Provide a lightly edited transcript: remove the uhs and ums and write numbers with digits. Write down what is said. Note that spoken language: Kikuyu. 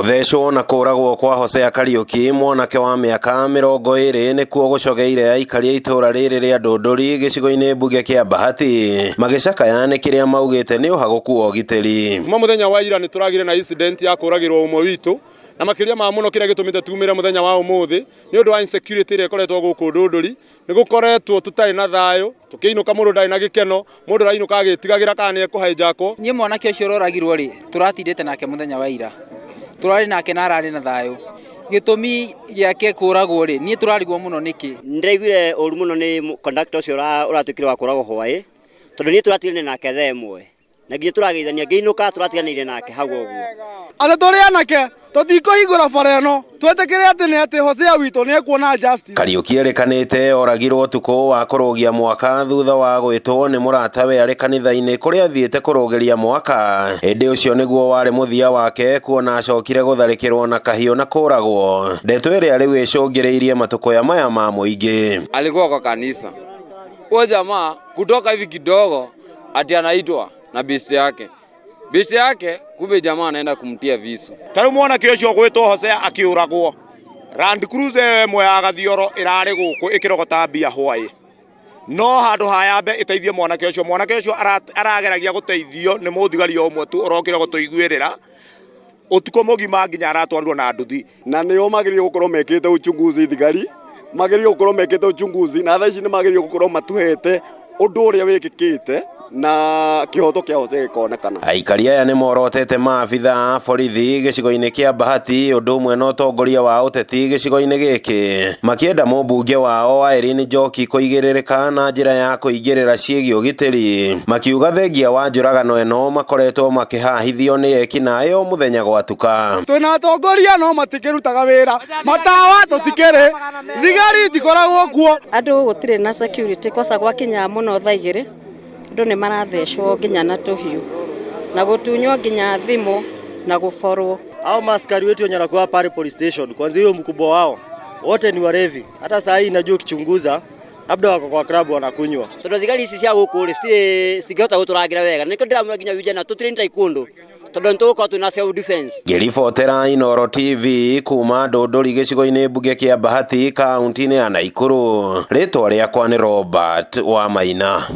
Gũthecwo na kũragwo kwa Hosea Kariuki, mwanake wa mĩaka 20, nĩkuo gũcogeire aikari a itũũra rĩrĩ rĩa Ndũndũri gĩcigo-inĩ mbunge kĩa Bahati magĩcakaya nĩ kĩrĩa maugĩte nĩ ũhagũku wa ũgitĩri. Kuma muthenya wa ira nĩ tũragire na incident ya kũragĩrwo ũmwe witũ, na makĩria ma mũno kĩrĩa gĩtũmĩte tumĩre mũthenya wa ũmũthĩ nĩ ũndũ wa insecurity ĩrĩa ĩkoretwo gũkũ Ndũndũri. Nĩ gũkoretwo tũtarĩ na thayũ, tũkĩinũka mũndũ ndarĩ na gĩkeno, mũndũ arainũka agĩtigagĩra kana nĩ ekũhĩnjakwo. Niĩ mwanake ũcio ũroragirwo rĩ, tũratindĩte nake mũthenya wa ira, tũrarĩ nake na ararĩ na thayũ. Gĩtũmi gĩake kũragwo rĩ, niĩ tũrarigwo mũno nĩkĩ. Ndĩraiguire ũru mũno nĩ conductor ũcio ũratuĩkire wa kũragwo hwaĩ, tondũ niĩ tũratigire nake thaa 1 na nginya tũrageithania ngĩinũka tũratiganĩire nake hau ũguo. Atĩ tũrĩ anake tũtikũhingũra bara ĩno, twĩtĩkĩre atĩ nĩ atĩ Hosea witũ nĩ ekuona justice. Kariuki erĩkanĩte oragirwo ũtukũ wa kũrũgia mwaka thutha wa gwĩtwo nĩ mũratawe arĩ kanitha-inĩ kũrĩa athiĩte kũrũgĩria mwaka. Ĩndĩ ũcio nĩguo warĩ mũthia wake, kuona acokire gũtharĩkĩrwo na kahiũ na kũragwo. Ndeto ĩrĩa rĩu ĩcũngĩrĩirie matũkũya maya ma mũingĩ. Alikuwa kwa kanisa. Huyo jamaa kutoka hivi kidogo ati anaitwa na besti yake. Besti yake kumbe jamaa anaenda kumtia visu. Ta rĩu mwanake ũcio gwĩtwo Hosea akĩũragwo, Land Cruiser ĩmwe ya Gathioro ĩrarĩ gũkũ ĩkĩrogota mbia hwaĩ. No handũ ha yambe ĩteithie mwanake ũcio, mwanake ũcio arageragia gũteithio nĩ mũthigari o ũmwe tu ũrokire gũtũiguĩrĩra ũtukũ mũgima nginya aratwarirwo na nduthi. Na nĩo magĩrĩirwo gũkorwo mekĩte uchunguzi, thigari magĩrĩirwo gũkorwo mekĩte uchunguzi, na thaa ici nĩ magĩrĩirwo gũkorwo matuhete ũndũ ũrĩa wĩkĩkĩte na kĩhoto kĩa Hosea gĩkonekana. Aikari aya nĩ morotete maabitha a borithi gĩcigo-inĩ kĩa Bahati ũndũ ũmwe na ũtongoria wa ũteti gĩcigo-inĩ gĩkĩ, makĩenda mũmbunge wao Irene Njoki kũigĩrĩrĩka na njĩra ya kũingĩrĩra ciĩgiĩ ũgitĩri, makiuga thengia wa njũragano ĩno makoretwo makĩhahithio nĩ ekinaĩ o mũthenya gwatuka. Twĩna atongoria no matikĩrutaga wĩra, matawa tũtikĩrĩ, thigari itikoragwo kuo. Andũ gũtirĩ na security, kosa gwakinya mũno thaa 2 andũ nĩ marathecwo nginya na tũhiũ na gũtunywo nginya thimũ na gũborwo. Hao maaskari wetu wenye wanakuwa pale police station, kwanza hiyo mkubwa wao wote ni warevi. Hata saa hii najua ukichunguza labda wako kwa klabu wanakunywa. Tondũ thigari ici cia gũkũ rĩ citingĩhota gũtũrangĩra wega. Nĩkĩo ndĩramwĩra nginya vijana tũtirĩ taekwondo, tondũ nĩ tũgũkorwo twĩna self defense. Ngĩribotera Inooro TV kuma Ndũndũri gĩcigo-inĩ mbunge kĩa Bahati kaunti-inĩ ya Naikuru, rĩtwa rĩakwa nĩ Robert Wamaina.